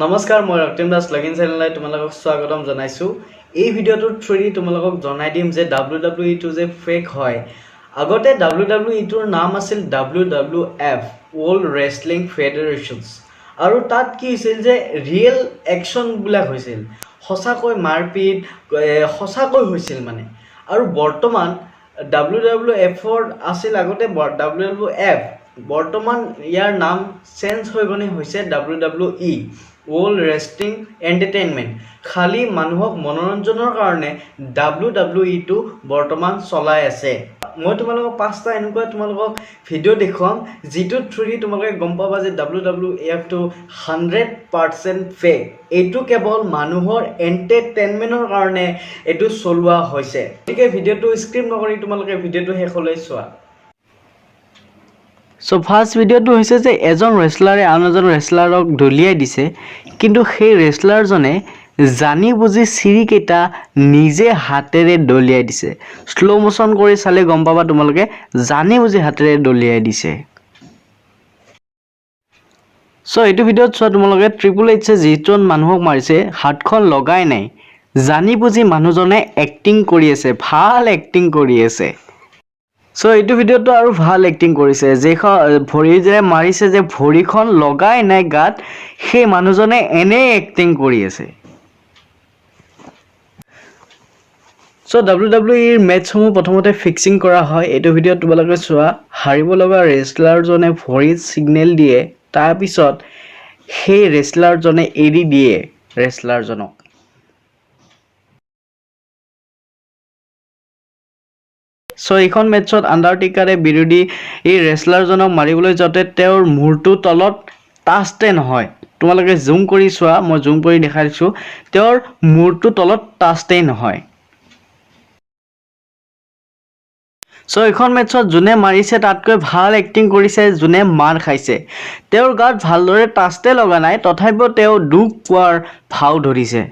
নমস্কাৰ, মই ৰক্তিম দাস, লগিন চেনেললৈ তোমালোকক স্বাগতম জনাইছোঁ। এই ভিডিঅ'টোৰ থ্ৰুদি তোমালোকক জনাই দিম যে ডাব্লিউ ডাব্লিউ ইটো যে ফেক হয়। আগতে ডাব্লিউ ডাব্লিউ ইটোৰ নাম আছিল W W F, world wrestling federations. আৰু তাত কি হৈছিল যে ৰিয়েল একশ্যনবিলাক হৈছিল, সঁচাকৈ মাৰপিট সঁচাকৈ হৈছিল মানে। আৰু বৰ্তমান ডাব্লিউ ডাব্লিউ এফৰ আছিল আগতে ডাব্লিউ ডাব্লিউ এফ, বৰ্তমান ইয়াৰ নাম চেঞ্জ হৈ গ'নে হৈছে W W E, world wrestling entertainment. খালী মানুহক মনোৰঞ্জনৰ কাৰণে ডাব্লিউ ডাব্লিউ ইটো বৰ্তমান চলাই আছে। মই তোমালোকক পাঁচটা এনেকুৱা তোমালোকক ভিডিঅ' দেখুৱাম, যিটোৰ থ্ৰুদি তোমালোকে গম পাবা যে ডাব্লিউ ডাব্লিউ এফটো 100% ফেক। এইটো কেৱল মানুহৰ এণ্টাৰটেইনমেণ্টৰ কাৰণে এইটো চলোৱা হৈছে। গতিকে ভিডিঅ'টো স্কিপ নকৰি তোমালোকে ভিডিঅ'টো শেষলৈ চোৱা। চ' ফাৰ্ষ্ট ভিডিঅ'টো হৈছে যে এজন ৰেচলাৰে আন এজন ৰেচলাৰক দলিয়াই দিছে, কিন্তু সেই ৰেচলাৰজনে জানি বুজি চিৰিকেইটা নিজে হাতেৰে দলিয়াই দিছে। শ্ল' মোচন কৰি চালে গম পাবা তোমালোকে, জানি বুজি হাতেৰে দলিয়াই দিছে। চ' এইটো ভিডিঅ'ত চোৱা তোমালোকে, ট্ৰিপুল এইচে যিজন মানুহক মাৰিছে, হাতখন লগাই নাই। জানি বুজি মানুহজনে এক্টিং কৰি আছে, ভাল এক্টিং কৰি আছে। চ' এইটো ভিডিঅ'টো আৰু ভাল এক্টিং কৰিছে। যিখন ভৰি যে মাৰিছে, যে ভৰিখন লগাই নাই গাত, সেই মানুহজনে এনেই এক্টিং কৰি আছে। চ' ডাব্লিউ ডাব্লিউ ইৰ মেটচসমূহ প্ৰথমতে ফিক্সিং কৰা হয়। এইটো ভিডিঅ'ত তোমালোকে চোৱা, হাৰিব লগা ৰেচলাৰজনে ভৰিত ছিগনেল দিয়ে, তাৰপিছত সেই ৰেচলাৰজনে এৰি দিয়ে ৰেচলাৰজনক। চ' এইখন মেটছত আণ্ডাৰটেকাৰে বিৰোধী এই ৰেচলাৰজনক মাৰিবলৈ যাওঁতে তেওঁৰ মূৰটো তলত টাচতে নহয়। তোমালোকে জুম কৰি চোৱা, মই জুম কৰি দেখাই দিছোঁ, তেওঁৰ মূৰটো তলত টাচতেই নহয়। চ' এইখন মেটছত যোনে মাৰিছে তাতকৈ ভাল এক্টিং কৰিছে যোনে মাৰ খাইছে। তেওঁৰ গাত ভালদৰে টাচতে লগা নাই, তথাপিও তেওঁ দুখ পোৱাৰ ভাও ধৰিছে।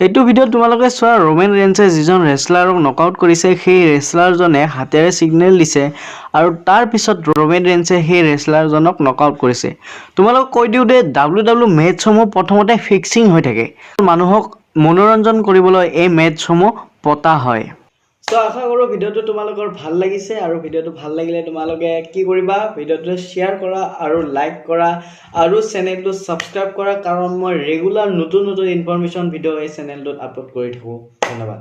এইটো ভিডিঅ'ত তোমালোকে চোৱা, ৰোমেন ৰেঞ্চে যিজন ৰেচলাৰক নকআউট কৰিছে, সেই ৰেচলাৰজনে হাতেৰে ছিগনেল দিছে আৰু তাৰপিছত ৰোমেন ৰেঞ্চে সেই ৰেচলাৰজনক নকআউট কৰিছে। তোমালোকক কৈ দিওঁ যে ডাব্লিউ ডাব্লিউ মেটচসমূহ প্ৰথমতে ফিক্সিং হৈ থাকে। মানুহক মনোৰঞ্জন কৰিবলৈ এই মেটচসমূহ পতা হয়। চ' আশা কৰোঁ ভিডিঅ'টো তোমালোকৰ ভাল লাগিছে। আৰু ভিডিঅ'টো ভাল লাগিলে তোমালোকে কি কৰিবা? ভিডিঅ'টো শ্বেয়াৰ কৰা আৰু লাইক কৰা আৰু চেনেলটো ছাবস্ক্ৰাইব কৰা, কাৰণ মই ৰেগুলাৰ নতুন নতুন ইনফৰমেশ্যন ভিডিঅ' এই চেনেলটোত আপলোড কৰি থাকোঁ। ধন্যবাদ।